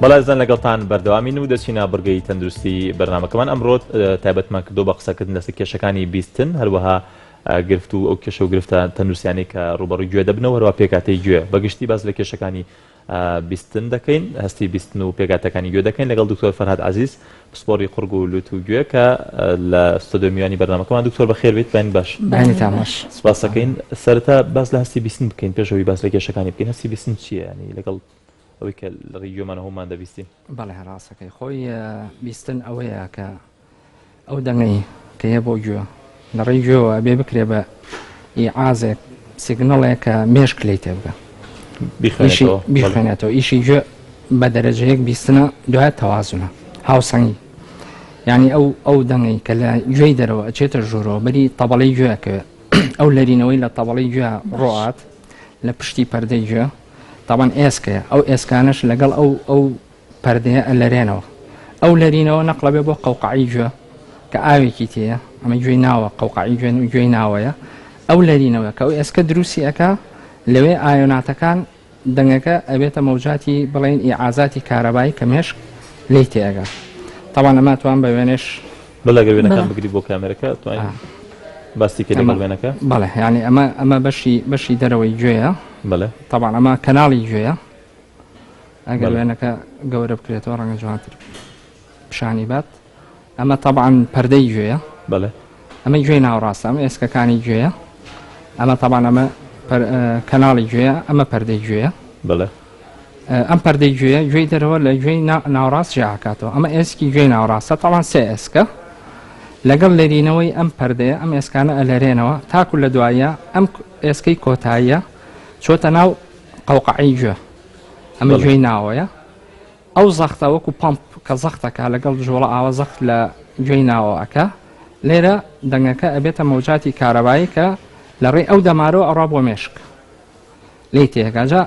بەڵێ ئازیزان لەگەڵتان بەردەوامین و دەچینە بڕگەی تەندروستی بەرنامەکەمان ئەمڕۆ تایبەتمان کردو بە قسەکردن لەسەر کێشەکانی بیستن هەروەها گرفت و ئەو کێشە و گرفتە تەندروستیانەی کە ڕووبەڕووی گوێ دەبنەوە هەروە پێکاتەی گوێ بەگشتی باس لە کێشەکانی بیستن دەکەین هەستی بیستن و پێکاتەکانی گوێ دەکەین لەگەڵ دکتۆر فەرهاد عزیز پسپۆڕی قوڕگ و لوت و گوێ کە لە ستۆدیۆ میوانی بەرنامەکەمان دکتۆر بەخێر بێیت بەیانی باش. بەیانیتان باش. سپاس دەکەین. سەرەتا باس لە هەستی بیستن بکەین پێش ئەوەی باس لە کێشەکانی بکەین هەستی بیستن چییە یانی لەگەڵ ئەوەی کە لە ڕێی گوێمانەوە هەموومان دەبیستین؟ بەڵێ ڕاستەکەی خۆی بیستن ئەوەیە کە ئەو دەنگەی کە یە بۆ گوێ لە ڕێی گوێوە ئەبێ بکرێ بە ئیعازێک سیگنەڵێک کە مێشک لێی تێبگا بیخوێنێتەوە بیخوێنێتەوە ئیشی گوێ بە دەرەجەیەک بیستنە دوای تەوازنە هاوسەنگی یعنی ئەو ئەو دەنگەی کە لە گوێی دەرەوە ئەچێتە ژوورەوە بەری تەبڵی گوێ ئەکەوێت ئەو لەرینەوەی لە تەبڵی گوێ ڕۆات لە پشتی پەردەی گوێ تاوان ئێسکەیە ئەو ئێسکانەش لەگەڵ ئەو ئەو پەردەیە ئەلەرێنەوە. ئەو لەرینەوە نەقڵەبێ بۆ قەوقەعی گوێ کە ئاوێکی تێیە، ئەمە گوێی ناوە، قەوقەعی گوێ گوێی ناوەیە، ئەو لەرینەوە کە ئەو ئێسکە دروستی ئەکا لەوێ ئایۆناتەکان دەنگەکە ئەبێتە مەوجاتی بڵێین ئیعازاتی کارەبایی کە مێشک لێی تێ ئەگا. تەبعەن ئەمە ئەتوان بە وێنەش بەڵێ ئەگەر وێنەکان بگری بۆ کامێرەکە ئەتوانین باسی کەی لەگەڵ وێنەکە. بەڵێ یانی ئەمە ئەمە بەشی بەشی دەرەوەی گوێیە. بەڵێ. تەبعەن ئەمە کەناڵی گوێیە. ئەگەر وێنەکە گەورە بکرێتەوە ڕەنگە جوانتر پیشانی بات ئەمە تەبعەن پەردەی گوێیە بەڵێ ئەمە گوێی ناوەڕاستە ئەمە ئێسکەکانی گوێیە ئەمە تەبعەن ئەمە کەناڵی گوێیە ئەمە پەردەی گوێیە بەڵێ ئەم پەردەی گوێیە گوێی دەرەوە لە گوێی ناوەڕاست جیاکاتەوە ئەمە ئێسکی گوێی ناوەڕاستە تەبعەن سێ ئێسکە لەگەڵ لەرینەوەی ئەم پەردەیە ئەم ئێسکانە ئەلەرێنەوە تاکو لە دوایە ئەم ئێسکەی کۆتاییە چۆتە ناو قەوقەعەی گوێ ئەمە گوێی ناوەیە ئەو زەختە وەکو پمپ کە زەختەکە لەگەڵ جوڵە ئاوە زەخت لە گوێی ناوە ئەکا لێرە دەنگەکە ئەبێتە مەوجاتی کارەبایی کە لە ڕێی ئەو دەمارەوە ئەڕا بۆ مێشک لێی تێکا جا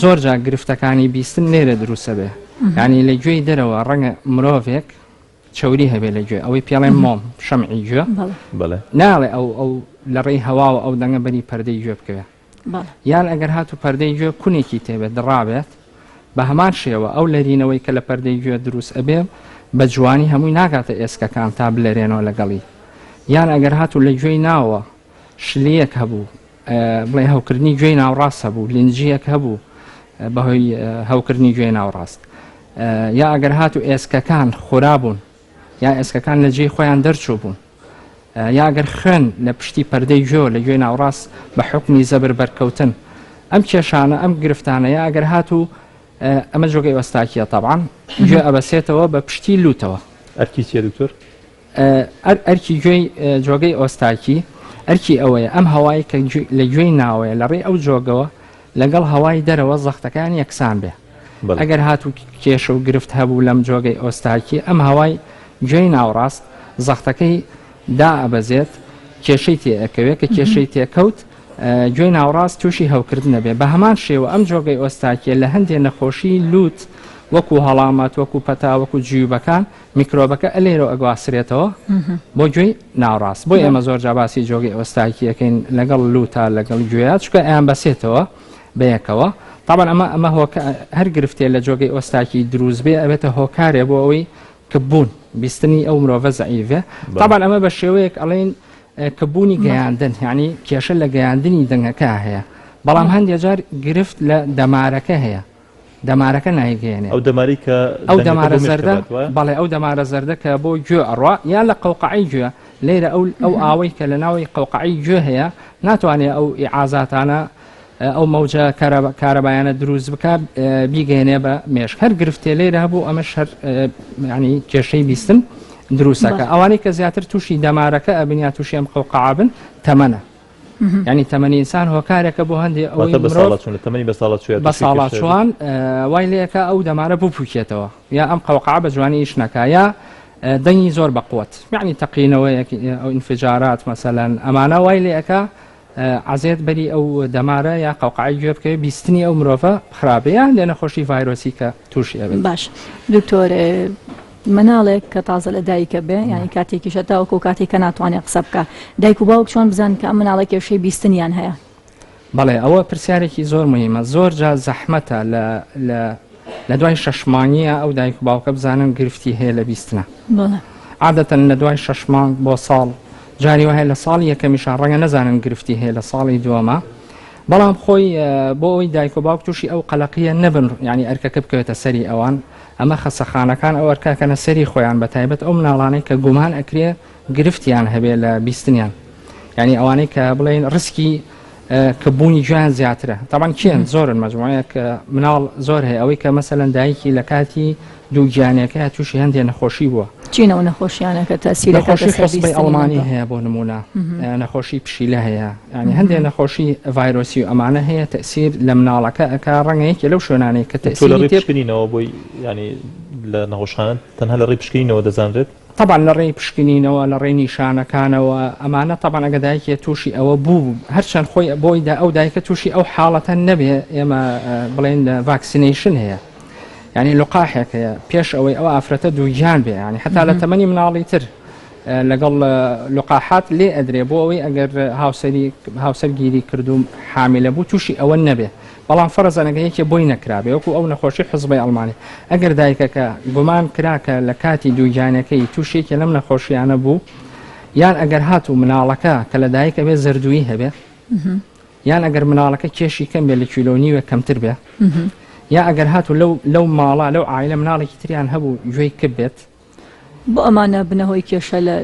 زۆر جا گرفتەکانی بیستن لێرە دروستە بێ ینی لە گوێی دەرەوە ڕەنگە مرۆڤێک چەوری هەبێ لە گوێ ئەوەی پێڵێن مۆم شەمعی گوێ ناڵێ ئەو ئەو لە ڕێی هەواوە ئەو دەنگە بەری پەردەی گوێ بکەوێ یان ئەگەر هاتوو پەردەی گوێ کونێکی تێبێت دڕابێت بە هەمان شێوە ئەو لەرینەوەی کە لە پەردەی گوێ دروست ئەبێ بە جوانی هەمووی ناگاتە ئێسکەکان تا بلەرێنەوە لەگەڵی یان ئەگەر هاتوو لە گوێی ناوە شلیەک هەبوو بڵێ هەوکردنی گوێی ناوڕاست هەبوو لینجیەک هەبوو بەهۆی هەوکردنی گوێی ناوڕاست یا ئەگەر هاتوو ئێسکەکان خورابوون یا ئێسکەکان لە جێی خۆیان دەرچوو بوون یا گەر خوێن لە پشتی پەردەی گوێوە لە گوێی ناوڕاست بە حوکمی زەبر بەرکەوتن ئەم کێشانە ئەم گرفتانە یا ئەگەر هاتوو ئەمە جۆگەی ئۆستاکیە تەبعەن گوێ ئەبەسێتەوە بە پشتی لوتەوە. ئەرکی چیە دکتۆر؟ ئەرکی گوێی جۆگەی ئۆستاکی ئەرکی ئەوەیە ئەم هەوای کە لە گوێی ناوەیە لە ڕێی ئەو جۆگەوە لەگەڵ هەوای دەرەوە زەختەکان یەکسان بێ ئەگەر هاتوو کێشە و گرفت هەبوو لەم جۆگەی ئۆستاکی ئەم هەوای گوێی ناوڕاست زەختەکەی دائەبەزێت کێشەی تێ ئەکەوێ کە کێشەی تێکەوت گوێی ناوڕاست تووشی هەوکردن ئەبێ بە هەمان شێوە ئەم جۆگەی ئۆستاکیە لە هەندێ نەخۆشی لووت وەکو هەڵامەت وەکو پەتا وەکو جیوبەکان میکرۆبەکە ئەلێرەوە ئەگواسرێتەوە بۆ گوێی ناوڕاست بۆ ئێمە زۆر جا باسی جۆگەی ئۆستاکی ئەکەین لەگەڵ لووتا لەگەڵ گوێیا چونکە ئەیان بەسێتەوە بەیەکەوە تاوان ئەمە ئەمە هۆکە هەر گرفتێ لە جۆگەی ئۆستاکی دروست بێ ئەبێتە هۆکارێ بۆ ئەوەی کپبوون بیستنی ئەو مرۆڤە زەعیفە تاوان ئەمە بە شێوەیەک ئەڵێن کپبوونی گەیاندن یعنی کێشە لە گەیاندنی دەنگەکە هەیە بەڵام هەندێک جار گرفت لە دەمارەکە هەیە دەمارەکە نایگەیەنێ. ئەو دەمارەی کە ئەو دەمارە زەردە بەڵێ ئەو دەمارە زەردە کە بۆ گوێ ئەڕوا یا لە قەوقەعەی گوێ لێرە ئەو ئەو ئاوەی کە لە ناوی قەوقەعەی گوێ هەیە ناتوانێ ئەو ئیعازاتانە ئەو مەوجە کارەبایانە دروست بکە بیگەێنێ بە مێشک هەر گرفتێ لێرە هەبوو ئەمەش هەر ینی کێشەی بیستن دروستەکە ئەوانەی کە زیاتر تووشی دەمارەکە ئەبن یا تووشی ئەم قەوقەعە بن تەمەنە ینی تەمەنی ئینسان هۆکارێکە بۆ هەندێ ئەوەی بەساڵاچوون تەمەنی بەساڵاچووە بەساڵاچوان وای لەکە ئەو دەمارە بپوکێتەوە یا ئەم قەوقعە بە جوانی ئیش نەکا یا دەنگی زۆر بەقوت یعنی تەقینەوەیەک ئەو ئینفجارات مەسەلەن ئەمانە وای لەکە عەزێت بەری ئەو دەمارە یا قەوقعەی گوێ بکەوێت بیستنی ئەو مرۆڤە خراپە یا هەندێ نەخۆشی ڤایرۆسی کە تووشی ئەبێت. باش دکتۆر مناڵێک کە تازە لە دایکە بێ یعنی کاتێکیشە تاوەکو کاتێک کە ناتوانێت قسە بکە دایک و باوک چۆن بزان کە ئەم مناڵە کێشەی بیستنیان هەیە؟ بەڵێ ئەوە پرسیارێکی زۆر مهمە زۆر جا زەحمەتە لە لە. لە دوای شەش مانگیە ئەو دایک و باوکە بزانن گرفتی هەیە لە بیستنە. عادەتەن لە دوای شەش مانگ بۆ ساڵ، جاری وا هەیە لە ساڵی یەکەمیشا ڕەنگە نەزانن گرفتی هەیە لە ساڵی دووەما، بەڵام خۆی بۆ ئەوەی دایک و باوک تووشی ئەو قەلەقییە نەبن یانی ئەرکەکە بکەوێتە سەری ئەوان، ئەمە خەسەخانەکان ئەو ئەرکە ئەکەنە سەری خۆیان بە تایبەت ئەو مناڵانەی کە گومان ئەکرێ گرفتیان هەبێ لە بیستنیان یانی ئەوانەی کە بڵێین ڕسکی کە بوونی گوێیان زیاترە تاوان کێن زۆرن مەجموعەیەک مناڵ زۆر هەیە ئەوەی کە مەسەلەن دایکی لە کاتی دووگیانەکە تووشی هەندێ نەخۆشی بووە. چین ئەو نەخۆشیانە کە تەئسیر دەکاتە نەخۆشی سەر حوسبەی بیستنی ئەڵمانی منداڵ؟ هەیە بۆ نموونە نەخۆشی پشیلە هەیە یانی هەندێ نەخۆشی ڤایرۆسی و ئەمانە هەیە تەئسیر لە مناڵەکە ئەکا ڕەنگە یەکێ لەو شوێنانەی کە تۆ لە تەئسیری ڕێی تێ پشکنینەوە بۆی یانی لە نەخۆشخانە تەنها لە ڕێی پشکنینەوە دەزانرێت؟ تەبعەن لە ڕێی پشکنینەوە لە ڕێی نیشانەکانەوە ئەمانە تەبعەن ئەگەر دایکێ تووشی ئەوە بوو هەرچەند خۆی بۆی دا ئەو دایکە تووشی ئەو حاڵەتە نەبێ ئێمە بڵێن vaccination هەیە یعنی لقاحێک هەیە پێش ئەوەی ئەو ئافرەتە دووگیان بێ ینی حتا لە تەمەنی مناڵی تر لەگەڵ لقاحات لێ ئەدرێ بۆ ئەوەی ئەگەر هاوسەری هاوسەرگیری کردوم حامیلە بوو تووشی ئەوە نەبێ بەڵام فەرزەن ئەگەر یەکێ بۆی نەکرابێ وەکو ئەو نەخۆشی حوزبەی ئەڵمانی ئەگەر دایکەکە گومان کرا کە لە کاتی دووگیانەکەی تووشی یەکێ لەم نەخۆشیانە بوو یان ئەگەر هاتوو مناڵەکە کە لە دایک ئەبێ زەردوویی هەبێ یان ئەگەر مناڵەکە کێشی کەم بێ لە کیلۆ نیوێک کەمتر بێ یا ئەگەر هاتوو لەو لەو ماڵە لەو عایلە مناڵێکی تریان هەبوو گوێی کپ بێت بۆ ئەمانە بنە هۆی کێشە لە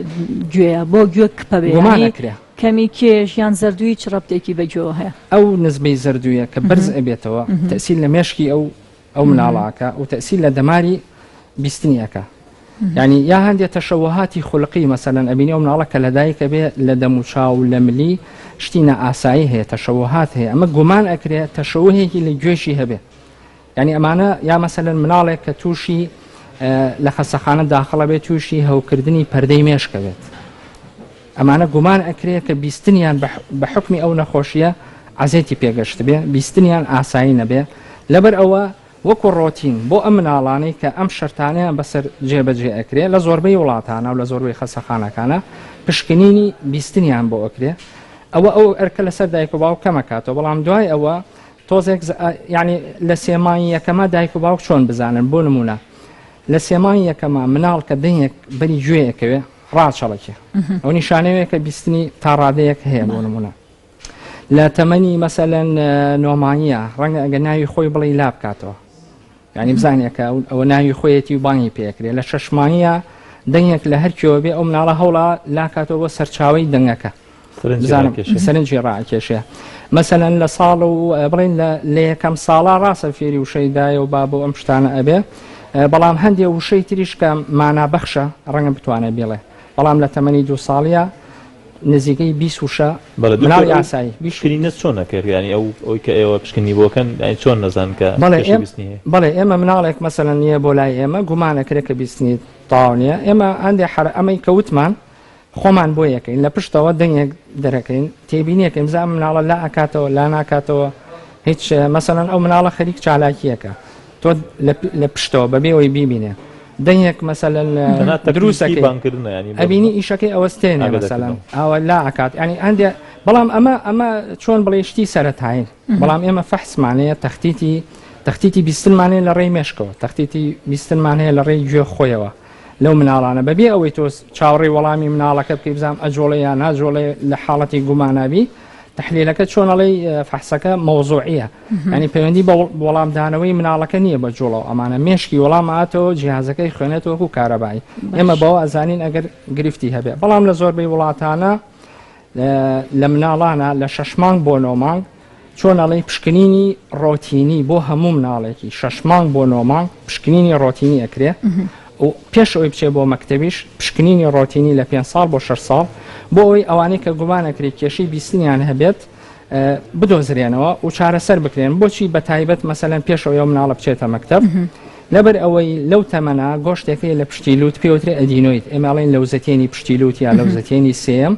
گوێیە بۆ گوێ کپە بێ گومان یانی ئەکرێ. کەمی کێش یان زەردوویی چ ڕەبتێکی بە گوێوە هەیە؟ ئەو نزمەی زەردوویە کە بەرز ئەبێتەوە تەئسیر لە مێشکی ئەو ئەو مناڵە ئەکا و تەئسیر لە دەماری بیستنی ئەکا یانی یا هەندێ تەشەوهاتی خولقی مەسەلەن ئەبینی ئەو مناڵە کە لەدایک ئەبێ لە دەم و چاو لە ملی شتی نائاسایی هەیە تەشەوهات هەیە ئەمە گومان ئەکرێ تەشەوهێکی لە گوێشی هەبێ یانی ئەمانە یا مەسەلەن مناڵێک کە تووشی لە خەسەخانە داخڵە بێت تووشی هەوکردنی پەردەی مێشکە بێت ئەمانە گومان ئەکرێ کە بیستنیان بە حکمی ئەو نەخۆشیە عەزێتی پێگەشت بێ بیستنیان ئاسایی نەبێ لەبەر ئەوە وەکو ڕۆتین بۆ ئەم مناڵانەی کە ئەم شەرتانەیان بەسەر جێبەجێ ئەکرێ لە زۆربەی وڵاتانە و لە زۆربەی خەسەخانەکانە پشکنینی بیستنیان بۆ ئەکرێ ئەوە ئەو ئەرکە لەسەر دایک و باوک کەمەکاتەوە بەڵام دوای ئەوە تۆزێک یانی لە سێ مانگی یەکەما دایک و باوک چۆن بزانن بۆ نمونە لە سێ مانگی یەکەما مناڵ کە دەنگێک بەری گوێ ئەکەوێ ڕاچەڵەکێ ئەو نیشانەیە کە بیستنی تا ڕادەیەک هەیە بۆ نمونە لە تەمەنی مەسەلەن نۆمانیە ڕەنگە ئەگەر ناوی خۆی بڵێ لا بکاتەوە یعنی بزانێت کە ئەوە ناوی خۆیەتی و بانگی پێکرێ لە شەش مانگیە دەنگێک لە هەر کوێوە بێ ئەو مناڵە هەوڵا لاکاتەوە بۆ سەرچاوەی دەنگەکە سەرنجی ڕاکێشێ مەسەلەن لە ساڵ و بڵین لە یەکەم ساڵا ڕاستە فێری وشەی دایە و بابە و ئەم شتانە ئەبێ بەڵام هەندێ وشەی تریش کە مانا بەخشە ڕەنگە بتوانێت بڵێ بەڵام لە تەمەنی دو ساڵیە نزیکەی 20 وشە مناڵی ئاسایی پشکنینە چۆن نەکرد ینی ئەو ئەوی کە ئێوە پشکنی بۆکەن ینی چۆن نەزان کە بەڵێ ئێمە مناڵێک مەسەلەن نییە بۆ لای ئێمە گومانەکرێت کە بیستنی تەواو نییە ئێمە هەندێ حەر ئەمەی کەوتمان خۆمان بۆی ئەکەین لە پشتەوە دەنگێک دەرەکەین تێبینیەکەین بزانم مناڵە لا ئەکاتەوە لا ناکاتەوە هیچ مەسەلەن ئەو مناڵە خەریک چالاکیەکە تۆ لە پشتەوە بەبێ ئەوەی بیبینێ دەنگێک مەسەلەن دروستەکەی ئەبینی ئیشەکەی ئەوەستێنێ مەسەلەن ئەوە لا ئەکات ینی هەندێ بەڵام ئەمە ئەمە چۆن بڵێ شتی سەرەتایین بەڵام ئێمە فەحسمانەیە تەختیتی تەختیتی بیستنمانەیە لە ڕێی مێشکەوە تەختیتی بیستنمان هەیە لە ڕێی گوێ خۆیەوە لەو مناڵانە بەبێ ئەوەی تۆ چاوەڕێی وەڵامی مناڵەکە بکەی بزانم ئەجۆڵێ یا ناجۆڵێ لە حاڵەتی گومانابی تحلیلەکە چۆن ئەڵێی فەحسەکە مەوزوعیە ینی پەیوەندی بە وەڵامدانەوەی مناڵەکە نییە بە جوڵەوە ئەمانە مێشکی وەڵام ئاتەوە جیهازەکەی خوێنێتەوە وەکو کارەبایی ئێمە بەوە ئەزانین ئەگەر گرفتی هەبێ بەڵام لە زۆربەی وڵاتانە لە مناڵانە لە شەش مانگ بۆ نۆ مانگ چۆن ئەڵێی پشکنینی ڕۆتینی بۆ هەموو مناڵێکی شەش مانگ بۆ نۆ مانگ پشکنینی ڕۆتینی ئەکرێ و پێش ئەوەی بچێ بۆ مەکتەبیش پشکنینی ڕۆتینی لە پێنج ساڵ بۆ شەش ساڵ بۆ ئەوەی ئەوانەی کە گومان ئەکرێ کێشەی بیستنیان هەبێت بدۆزرێنەوە و چارەسەر بکرێن بۆچی بە تایبەت مەسەلەن پێش ئەوەی ئەو مناڵە بچێتە مەکتەب لەبەر ئەوەی لەو تەمەنە گۆشتێکەیە لە پشتی لوت پێوترێ adenoid ئێمە ئەڵێین لەوزەتێنی پشتی لوت یا لەوزەتێنی سێیەم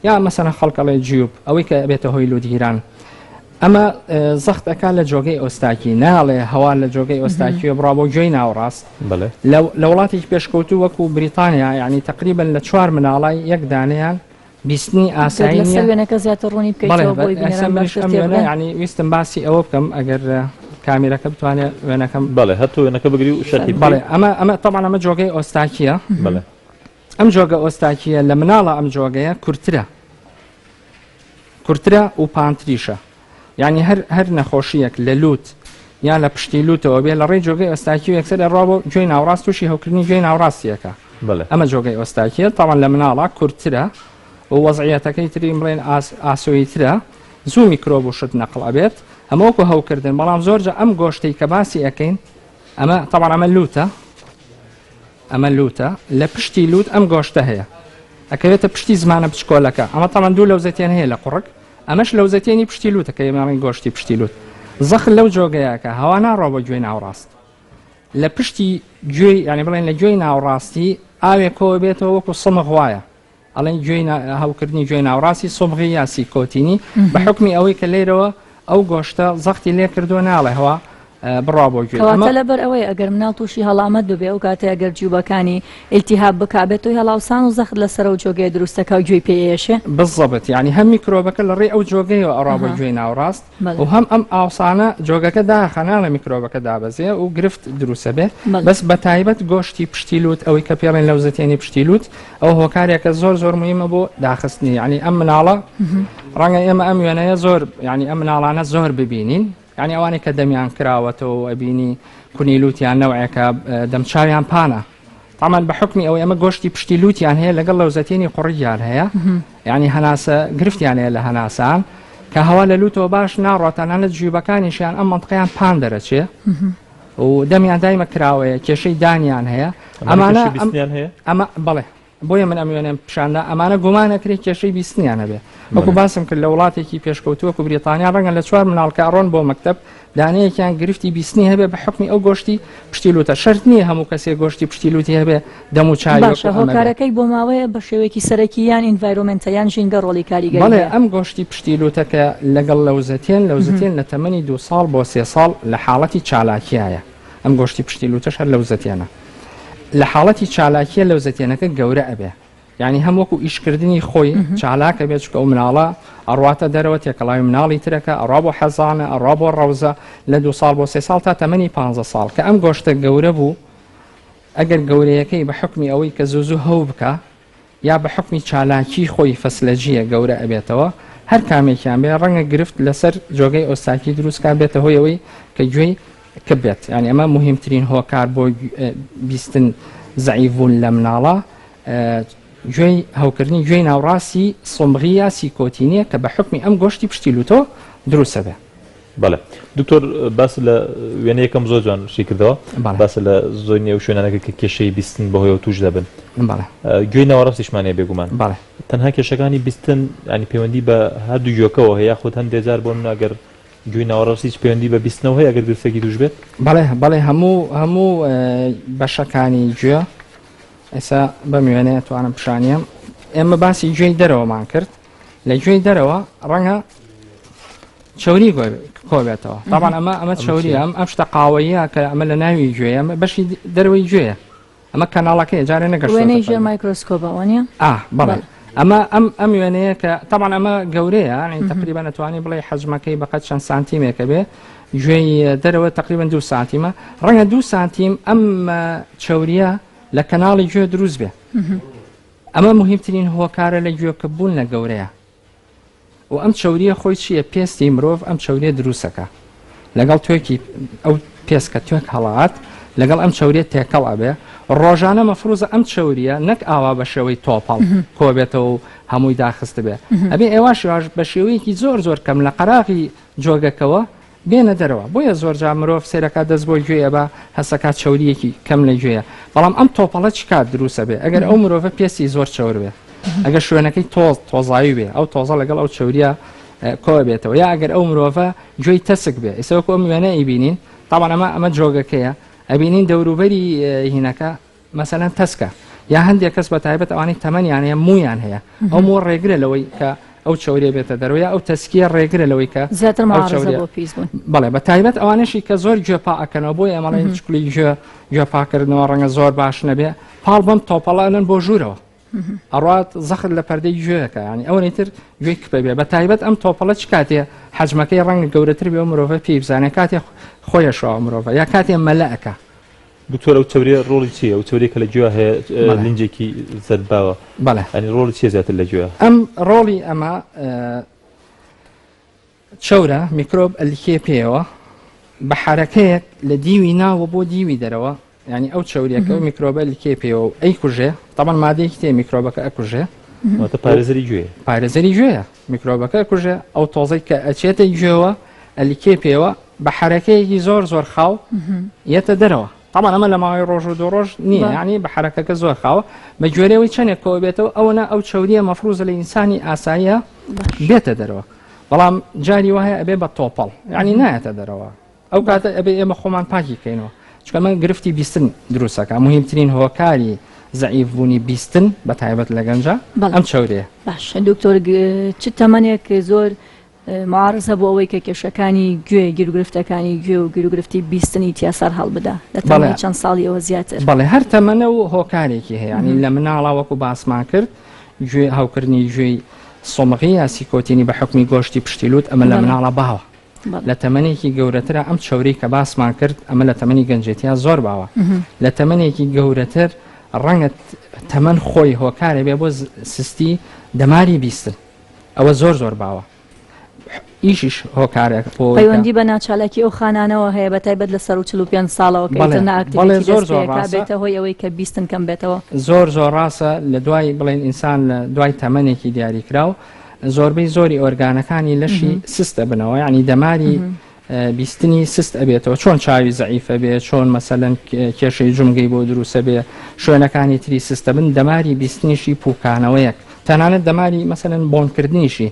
یا مەسەلەن خەڵک ئەڵێ جیوب ئەوەی کە ئەبێتە هۆی لوتگیران ئەمە زەخت ئەکا لە جۆگەی ئۆستاکی ناڵێ هەوا لە جۆگەی ئۆستاکیوە بڕا بۆ گوێی ناوەڕاست لە وڵاتێکی پێشکەوتوو وەکو بریتانیا یعنی تقریبا لە چوار مناڵای یەک دانەیان بیستنی ئاسایی لەسەر وێنەکە زیاتر ڕوونی بکەیتەوە بۆی بینەران باشتر تێبگەن. یعنی ویستم باسی ئەوە بکەم ئەگەر کامیرەکە بتوانێت وێنەکەم بەڵێ هەر تۆ وێنەکە بگری و شەرحی بکەی. بەڵێ ئەمە ئەمە تەبعەن ئەمە جۆگەی ئۆستاکییە. بەڵێ. ئەم جۆگە ئۆستاکییە لە مناڵە ئەم جۆگەیە کورترە کورترە و پانتریشە یعنی هەر هەر نەخۆشیەک لە لوت یان لە پشتی لوتەوە بێ لە ڕێی جۆگەی ئۆستاکی و یەکسەر ئەڕوا بۆ گوێی ناوڕاست تووشی هەوکردنی گوێی ناوڕاستیەکە بەڵێ. ئەمە جۆگەی ئۆستاکیە تاوان لە مناڵە کورترە و وەزعیەتەکەی تری بڵێن ئاسۆییترە زوو میکرۆب و شت نەقڵ ئەبێت ئەمە وەکو هەوکردن بەڵام زۆرجە ئەم گۆشتەی کە باسی ئەکەین ئەمە تەبعەن ئەمە لوتە ئەمە لوتە لە پشتی لوت ئەم گۆشتە هەیە ئەکەوێتە پشتی زمانە بچکۆلەکە ئەمە تەبعەن دوو لەوزەتێن هەیە لە قوڕگ ئەمەش لەوزەتێنی پشتی لوتە کە ئێمە گۆشتی پشتی لوت زەخت لەو جۆگەیەکە هەوا ناڕۆ بە گوێی ناوڕاست لە پشتی گوێی یانی بڵێن لە گوێی ناوڕاستی ئاوێک کۆ بێتەوە وەکو سمغ وایە ئەڵێن گوێی هەوکردنی گوێی ناوڕاستی سمغی یا سیکۆتینی بە حکمی ئەوەی کە لێرەوە ئەو گۆشتە زەختی لێ کردووە ناڵێ هەوا بڕوا بۆ گوێ کەواتە لەبەر ئەوەی ئەگەر مناڵ تووشی هەڵامەت ببێ ئەو کاتەی ئەگەر جیوبەکانی ئیلتیهاب بکا بێت تۆی هەڵاوسان و زەخت لەسەر ئەو جۆگەیە دروست دەکا و گوێی پێ ئەیەشێ؟ بالضبط یانی هەم میکرۆبەکە لە ڕێی ئەو جۆگەیەوە ئەڕوا بۆ گوێی ناوڕاست و هەم ئەم ئاوسانە جۆگەکە داخە ناڵێ میکرۆبەکە دابەزێ و گرفت دروسە بێ بەس بە تایبەت گۆشتی پشتی لوت ئەوەی کە پێڵێن لەوزەتێنی پشتی لوت ئەو هۆکارێکە زۆر زۆر مهمە بۆ داخستنی یعنی ئەم مناڵە ڕەنگە ئێمە ئەم وێنەیە زۆر یعنی ئەم مناڵانە زۆر ببینین یعنی ئەوانەی کە دەمیان کراوەتەوە و ئەبینی کونی لوتیان نەوعێکە دەمچاویان پانە تامان بە حکمی ئەوەی ئەمە گۆشتی پشتی لوتیان هەیە لەگەڵ لەوزەتێنی قوڕگیان هەیە یعنی هەناسە گرفتیان هەیە لە هەناسان کە هەوا لە لوتەوە باش ناڕات تەنانەت جیوبەکانیشیان ئەم منطقیان پان دەرەچێ و دەمیان دایمە کراوەیە کێشەی دانیان هەیە ئەمانە ئەمە بەڵێ بۆیە من ئەم وێنەم پیشاندا ئەمانە گومان ئەکرێ کێشەی بیستنیان هەبێ وەکو باسم کرد لە وڵاتێکی پێشکەوتوو وەکو بریتانیا ڕەنگە لە چوار مناڵ کە ئەڕۆن بۆ مەکتەب دانەیەکیان گرفتی بیستنی هەبێ بە حکمی ئەو گۆشتی پشتی لوتە شەرت نییە هەموو کەسێ گۆشتی پشتی لوتی هەبێ دەم و چاوی باشە وەکو ئەمە بێ. هۆکارەکەی بۆ ماوەیە بە شێوەیەکی سەرەکی یان environment ە یان ژینگە ڕۆڵی کاریگەری بەڵێ هەیە؟ ئەم گۆشتی پشتی لوتە کە لەگەڵ لەوزەتێن لەوزەتێن لە تەمەنی دوو ساڵ بۆ سێ ساڵ لە حاڵەتی چالاکیایە ئەم گۆشتی پشتی لوتەش هەر لەوزەتێنە لە حاڵەتی چالاکیە لەوزەتێنەکە گەورە ئەبێ یعنی هەم وەکو ئیشکردنی خۆی چالاکە بێت چکە ئەو مناڵە ئەڕواتە دەرەوە تێکەڵاوی مناڵی ترەکە ئەڕا بۆ حەزانە ئەڕا بۆ ڕەوزە لە دو ساڵ بۆ سێ ساڵ تا تەمەنی پ ساڵ کە ئەم گۆشتە گەورە بوو ئەگەر گەورەیەکەی بە حکمی ئەوەی کە زوو زوو هەو بکە یا بە حوکمی چالاکیی خۆی فەسلەجییە گەورە ئەبێتەوە، هەر کامێکیان بێ ڕەنگە گرفت لەسەر جۆگەی ئۆستاکی دروست کا بێتە هۆی ئەوەی کە گوێی کپ بێت یانی ئەمە موهیمترین هۆکار بۆ بیستن زەعیف بوون لە مناڵا گوێی هەوکردنی گوێی ناوڕاستی سمغی یا سیکۆتینیە کە بە حوکمی ئەم گۆشتی پشتی لوتەوە دروست ئەبێ. بەڵێ دکتۆر باس لە وێنە یەکەم زۆر جوان شی کردەوە باس لە زۆرینەی ئەو شوێنانە کە کێشەی بیستن بەهۆیەوە توش دەبن گوێی ناوەڕاستیشمان هەیە بێگومان تەنها کێشەکانی بیستن ینی پەیوەندی بە هەردوو گوێکەوە هەیە یاخود هەندێک جار بۆ منە گەر گوێی ناوەڕاست هیچ پەیوەندی بە بیستنەوە هەیە ئەگەر گرفتێکی توش بێت؟ بەڵێ بەڵێ هەموو هەموو بەشەکانی گوێ ئێستا بەم وێنەیە توانم پیشانیم ئێمە باسی گوێی دەرەوەمان کرد لە گوێی دەرەوە ڕەنگە چەوری کۆبێتەوە تاوان ئەمە ئەمە چەوری ئەم ئەم شتە قاوەیە کە ئەمە لە ناوی گوێ ئەمە بەشی دەرەوەی گوێیە ئەمە کەناڵەکەی جارێ نەگەشت وێنەی ژێر مایکرۆسکۆپەوە نیە ئا بەڵێ ئەمە ئەم ئەم وێنەیە کە تاوان ئەمە گەورەیە ینی تقریبا نەتوانی بڵێ حەجمەکەی بەقەت چەند سانتیمێکە بێ گوێی دەرەوە تقریبا دو سانتیمە ڕەنگە دو سانتیم ئەم چەوریە لە کەناڵی گوێ دروست بێ ئەمە موهیمترین هۆکارە لە گوێ کپ بوون لە گەورەیە و ئەم چەوریە خۆی چییە پێستی مرۆڤ ئەم چەوریە دروستەکە لەگەڵ توێکی ئەو پێست کە توێک هەڵات لەگەڵ ئەم چەوریە تێکەڵ ئەبێ ڕۆژانە مەفروزە ئەم چەوریە نەک ئاوا بە شێوەی تۆپەڵ کۆبێتەوە و هەمووی داخست بێ ئەبێ ئێواش واش بە شێوەیەکی زۆر زۆر کەم لە قەراغی جۆگەکەوە بێنە دەرەوە بۆیە زۆرجار مرۆڤ سەیرەکات دەست بۆ گوێی ئەبا هەستەکات چەورییەکی کەم لە گوێیە بەڵام ئەم تۆپەڵە چ کات دروست ئەبێ ئەگەر ئەو مرۆڤە پێستی زۆر چەور بێ ئەگەر شوێنەکەی تۆز تۆزاوی بێ ئەو تۆزە لەگەڵ ئەو چەوریە کۆ بێتەوە یا ئەگەر ئەو مرۆڤە گوێی تەسک بێ ئێستا وەکو ئەم وێنە ئەیبینین تاوان ئەمە ئەمە جۆگەکەیە ئەبینین دەوروبەری هینەکە مەسەلەن تەسکە یا هەندێک کەس بە تایبەت ئەوانەی تەمەنیان هەیە موویان هەیە ئەو مووە ڕێگرە لەوەی کە ئەو چەوریە بێتە دەرەوە یا ئەو تەسکیە ڕێگرە لەوەی کە زیاتر ئەو معارضە چەوریە بۆ پیس بوون. بەڵێ بە تایبەت ئەوانەشی کە زۆر گوێ پا ئەکەنەوە بۆیە ئێمە ئەڵێین چکلی گوێ گوێ پاکردنەوە ڕەنگە زۆر باش نەبێ پاڵ بەم تۆپەڵە ئەنەن بۆ ژوورەوە. ئەڕات زەخت لە پەردەی گوێیەکە ینی ئەوەی تر گوێی کپە بێ بە تایبەت ئەم تۆپەڵە چ کاتێ حەجمەکەی ڕەنگە گەورەتر بێ و مرۆڤە پێی بزانێ کاتێ خۆیە شەوە مرۆڤە یا کاتێ مەلە ئەکا. دکتۆر ئەو چەوریە ڕۆڵی چیە ئەو چەوریە کە لە گوێ هەیە لینجێکی زەرد باوە بەڵێ ئەنی ڕۆڵی چیە زیاتر لە گوێ؟ ئەم ڕۆڵی ئەمە چەورە میکرۆب ئەلکێ پێیەوە بە حەرەکەیەک لە دیوی ناوە بۆ دیوی دەرەوە یعنی ئەو چەوریەکە و میکرۆبە لکێ پێوە و ئەی کوژێ تەبەن مادەیەکی تێ میکرۆبەکە ئەکوژێ واتە پارێزەری گوێ پارێزەری گوێیە میکرۆبەکە کوژێ ئەو تۆزەی کە ئەچێتە گوێوە ئەلیکێ پێوە بە حەرەکەیەکی زۆر زۆر خاو یەتە دەرەوە تەبعەن ئەمە لە ماوەی ڕۆژ و دوو ڕۆژ نییە یعنی بە حەرەکەکە زۆر خاوە بە گوێرەوەی چەندێک کۆ بێتەوە ئەوەنە ئەو چەوریە مەفروزە لە ئینسانی ئاساییە بێتە دەرەوە بەڵام جاری وایە ئەبێ بە تۆپەڵ یعنی نایەتە دەرەوە ئەو کاتە ئەبێ ئێمە خۆمان پاکی کەینەوە چونکە ئەمە گرفتی بیستن دروستەکە مهمترین هۆکاری زەعیف بوونی بیستن بە تایبەت لە گەنجە ئەم چەورەیە. باشە دکتۆر چ تەمەنێک زۆر معارزە بۆ ئەوەی کە کێشەکانی گوێ گیروگرفتەکانی گوێ و گیروگرفتی بیستنی تیا سەر هەڵبدا لە تەمەنی چەند ساڵیەوە زیاتر؟ بەڵێ هەر تەمەنە و هۆکارێکی هەیە ینی لە مناڵا وەکو باسمان کرد گوێ هەوکردنی گوێی سۆمغی یا سیکۆتینی بە حکمی گۆشتی پشتی لوت ئەمە لە مناڵا باوە لە تەمەنێکی گەورەترا ئەم چەورەی کە باسمان کرد ئەمە لە تەمەنی گەنجێتیا زۆر باوە لە تەمەنێکی گەورەتر ڕەنگە تەمەن خۆی هۆکارێ بێ بۆ سستی دەماری بیستن ئەوە زۆر زۆر باوە ئیشیش هۆکارێک بۆ پەیوەندی بە ناچالاکی ئەو خانانەوە هەیە بە تایبەت لە سەر و 45 ساڵەوە کە ئیتر ناکتیڤێتی زۆر زۆر ڕاستە بێتە هۆی ئەوەی کە بیستن کەم بێتەوە. زۆر زۆر ڕاستە لە دوای بڵێن ئینسان لە دوای تەمەنێکی دیاریکراو زۆربەی زۆری ئۆرگانەکانی لەشی سست ئەبنەوە یعنی دەماری بیستنی سست ئەبێتەوە چۆن چاوی زەعیفە بێ چۆن مەسەلەن کێشەی جومگەی بۆ دروسە بێ شوێنەکانی تری سستە بن دەماری بیستنیشی پوکانەوەیەک تەنانەت دەماری مەسەلەن بۆنکردنیشی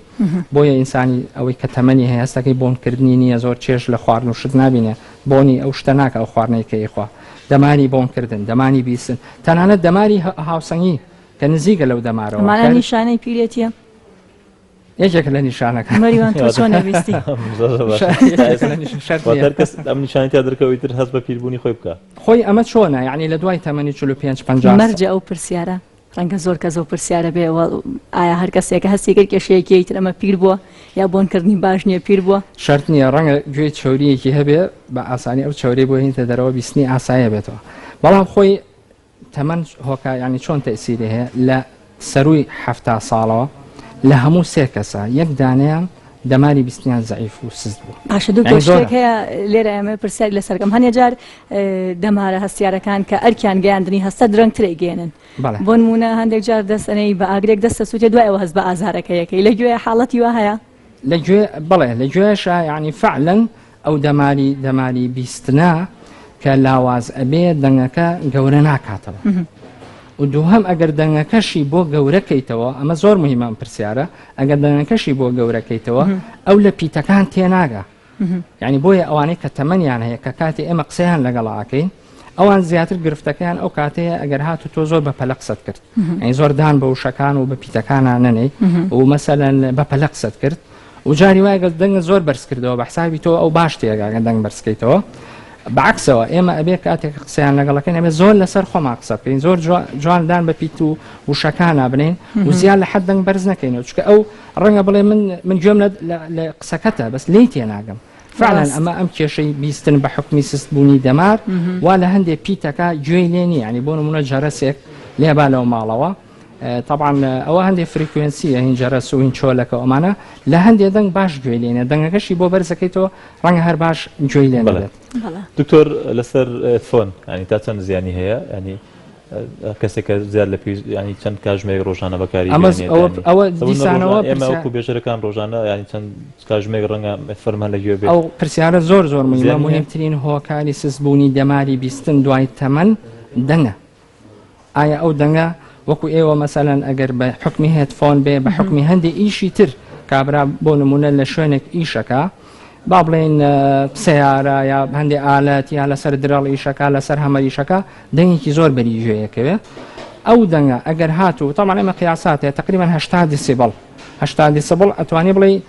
بۆیە ئینسانی ئەوەی کە تەمەنی هەیە هەستەکەی بۆنکردنی نییە زۆر چێژ لە خواردن و شت نابینێ بۆنی ئەو شتە ناکە ئەو خواردنەی کە ئیخوا دەماری بۆنکردن دەمانی بیستن تەنانەت دەماری هاوسەنگی کە نزیکە لەو دەمارەوە ئەمانە نیشانەی پیرێتیە؟ یەکێکە لە نیشانەکان. مەریوان تۆ چۆن ئەبیستی؟ هەر کەس ئەم نیشانەی تیا دەرکەوێت ئیتر هەست بە پیربوونی خۆی بکا. خۆی ئەمە چۆنە یانی لە دوای تەمەنی 45 50 مەرجە ئەو پرسیارە ڕەنگە زۆر کەس ئەو پرسیارە بێ ئایا هەر کەسێکە هەستی کرد کێشەیەکی تر ئەمە پیر بووە یا بۆنکردنی باش نییە پیر بووە؟ شەرت نییە ڕەنگە گوێی چەورییەکی هەبێ بە ئاسانی ئەو چەوریەی بۆ هینتە دەرەوە بیستنی ئاسایە بێتەوە بەڵام خۆی تەمەن هۆکار یانی چۆن تەئسیری هەیە لە سەرووی 70 ساڵەوە لە هەموو سێ کەسە یەک دانەیان دەماری بیستنیان زەعیف و سست بوو. باشە دکتۆر شتێک هەیە لێرە ئێمە پرسیاری لەسەر کەم هەنێ جار دەمارە هەستیارەکان کە ئەرکیان گەیاندنی هەستە درەنگتر ئەیگەیەنن بۆ نموونە هەندێک جار دەست ئەنێی بە ئاگرێک دەستە سووتێ دوای ئەوە هەست بە ئازارەکە یەکەی لە گوێ حاڵەتی وا هەیە؟ لە گوێ بەڵێ لە گوێشا یانی فعلەن ئەو دەماری دەماری بیستنە کە لاواز ئەبێ دەنگەکە گەورە ناکاتەوە و دووهەم ئەگەر دەنگەکەشی بۆ گەورە کەیتەوە ئەمە زۆر مهمە ئەم پرسیارە ئەگەر دەنگەکەشی بۆ گەورە کەیتەوە ئەو لە پیتەکان تێناگا یعنی بۆیە ئەوانەی کە تەمەنیان هەیە کە کاتی ئێمە قسەیان لەگەڵ ئاکەین ئەوان زیاتر گرفتەکەیان ئەو کاتەیە ئەگەر هاتو تۆ زۆر بە پەلە قسەت کرد یعنی زۆر دان بە وشەکان و بە پیتەکانە نەنەی و مەسەلەن بە پەلە قسەت کرد و جاری وایە گەر دەنگت زۆر بەرز کردەوە بە حسابی تۆ ئەو باش تێگا گەر دەنگ بەرز کەیتەوە بەعکسەوە ئێمە ئەبێ کاتێک قسەیان لەگەڵەکەین ئەبێ زۆر لەسەر خۆمان قسە بکەین زۆر جوان دان بە پیت و وشەکانە بنین و زیاد لە حەد دەنگ بەرز نەکەینەوە چونکە ئەو ڕەنگە بڵێ من من گوێم لە قسەکەتە بەس لێی تێناگەم فعلا ئەمە ئەم کێشەی بیستن بە حکمی سست بوونی دەمار وا لە هەندێک پیتەکە گوێی لێ نییە ینی بۆ نمونە جەرەسێک لێبا لەو ماڵەوە تەبعەن ئەوە هەندێ frequency یە هین جەرەس و هین چۆلەکە و ئەمانە لە هەندێ دەنگ باش گوێی لێنێ دەنگەکەشی بۆ بەرزەکەیتەوە ڕەنگە هەر باش گوێی لێ نەبێت. دکتۆر لەسەر headphone ینی تا چەند زیانی هەیە ینی کەسێک کە زیاد لە پێویست ینی چەند کاژمێرێک ڕۆژانە بەکاری ئەوە دیسانەوە ئێمە وەکو بێژەرەکان ڕۆژانە ینی چەند کاژمێرێک ڕەنگە headphone مان لە گوێ بێت ئەو پرسیارە زۆر زۆر مهمە مهمترین هۆکاری سستبوونی دەماری بیستن دوای تەمەن دەنگە ئایا ئەو دەنگە وەکو ئێوە مەسەلەن ئەگەر بە حوکمی headphone بێ بە حوکمی هەندێ ئیشی تر کابرا بۆ نمونە لە شوێنێک ئیشەکە با بڵێن سەیارە یا هەندێ ئالەت یا لەسەر درەڵ ئیشەکە لەسەر هەمەر ئیشەکە دەنگێکی زۆر بەری گوێیەکەوێ ئەو دەنگە ئەگەر هاتوو تەمان ئێمە قیاساتێ تقریبا 80 دیسیبڵ 80 دیسیبڵ ئەتوانی بڵێ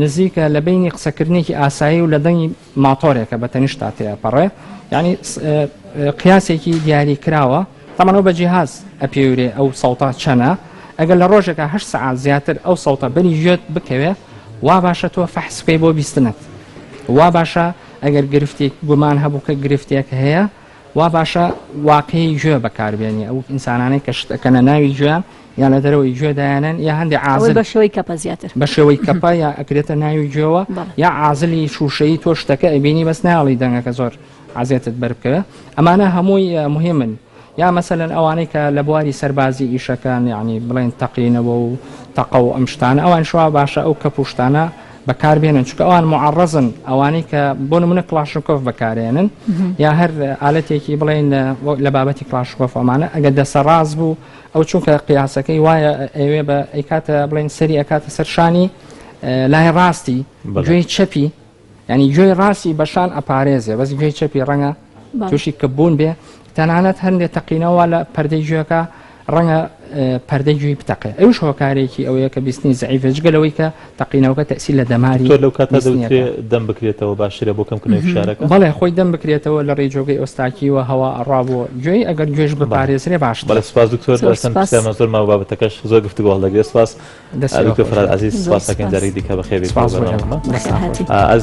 نزیکە لە بینی قسەکردنێکی ئاسایی و لە دەنگی ماتۆرێکە بە تەنیشتا تێئەپەڕێ یانی قیاسێکی دیاری کراوە. تەمەن ئەو بە جیهاز ئەپێورێ ئەو سەوتە چەنە ئەگەر لە ڕۆژێکا هەشت سەعات زیاتر ئەو سەوتە بەری گوێت بکەوێ وا باشە تۆ فەحس بکەی بۆ بیستنت وا باشە ئەگەر گرفتێک گومان هەبوو کە گرفتێک هەیە وا باشە واقعی گوێ بەکاربێنی ئەو ئینسانانەی کە شت ئەکەنە ناوی گوێیان یا لە دەرەوەی گوێ دایانن یا هەندێ ئەوەی عازل بە شێوەی کەپە زیاتر بە شێوەی کەپە یا ئەکرێتە ناوی گوێوە بەڵێ. یا عازلی شووشەیی تۆ شتەکە ئەبینی بەس نایەڵی دەنگەکە زۆر عەزێتت بەر بکەوێ ئەمانە هەمووی مهمن یا مەسەلەن ئەوانەی کە لە بواری سەربازی ئیشەکان یعنی بڵێن تەقینەوە و تەقە و ئەم شتانە ئەوان شوا باشە ئەو کەپ و شتانە بەکار بێنن چونکە ئەوان معڕەزن ئەوانەی کە بۆ نمونە کڵاشنکۆف بەکارێنن یا هەر ئالەتێکی بڵێن لە بابەتی کڵاشنکۆف ئەمانە ئەگەر دەسە ڕاست بوو ئەو چونکە قیاسەکەی وایە ئەوێ بە ئەیکاتە بڵێن سەری ئەکاتە سەر شانی لای ڕاستی گوێی چەپی یانی گوێی ڕاستی بە شان ئەپارێزێ بەس گوێی چەپی ڕەنگە تووشی کپبوون بێ تەنانەت هەندێ تەقینەوە لە پەردەی گوێەکە ڕەنگە پەردەی گوێی بتەقێ ئەوش هۆکارێکی ئەوەیە کە بیستنی زعیفە جگە لەوەی کە تەقینەوەکە تەئسیر لە دەماری تۆ لەو کاتە بیستنیەکە. دەوترێ دەم بکرێتەوە باشترە بۆ کەمکردنەوەی فشارەکە؟ بەڵێ خۆی دەم بکرێتەوە لە ڕێی جۆگەی ئۆستاکیوە هەوا ئەڕا بۆ گوێی ئەگەر گوێش بپارێزرێ باشترە. بەڵێ سوپاس دکتۆر زۆر چەند سوپاس. پرسیارمان زۆر ماوە بابەتەکەش زۆر گفتوگۆ هەڵدەگرێت سوپاس دەستی دکتۆر خۆش فەرهاد بێت. عەزیز زۆر سوپاس دەکەین سوپاس. جارێکی دیکە بەخێربێیت بۆ سوپاس بۆ ئێوە. بەرنامەکەمان. دەستان خۆش. ئازیزان.